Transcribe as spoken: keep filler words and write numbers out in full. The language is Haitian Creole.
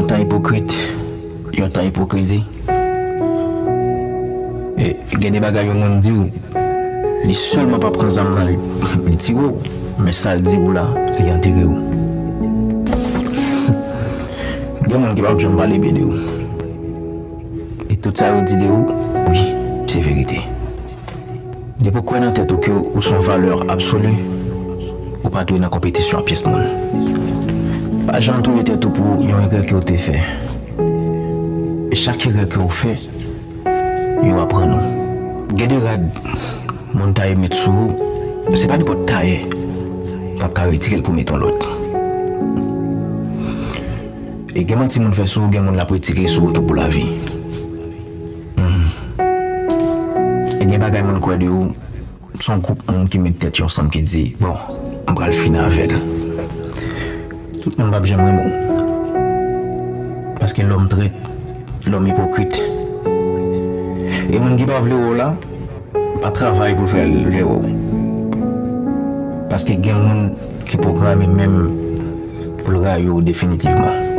Yon tan ipokrit, yon tan ipokrizi. E, gen de bagay yon moun di w, li sèlman pa pran zam nan, li, li tire w, men sa l di w la, li antere w. Gen moun ki p ap janm pale byen de ou. E tout sa yo di de ou, wi, se verite. Depi w kwè nan tèt ou ke ou se yon valè absoli, ou pa dwe nan konpetisyon ak pyès moun. Pa janm touye tèt ou pou yon erè ke w te fè. E chak erè ke w fè, yo aprann ou. Gen de rad moun tayè met sou ou, se pa nenpòt tayè k ap ka retire l pou met yon lòt. E gen manti moun fè sou ou, gen moun l ap retire sou ou tou pou lavi. Hmm. E gen bagay moun kwè de ou, se yon gwoup moun ki met tèt yo ansanm ki di, bon, m pral fini avè l. Tout moun p ap janm renmen w. Paske lòm trèt, lòm ipokrit. E moun ki pa vle wè w la, pa travay pou l fè l vle wè w. Paske gen moun ki pwograme menm pou l rayi w definitivman.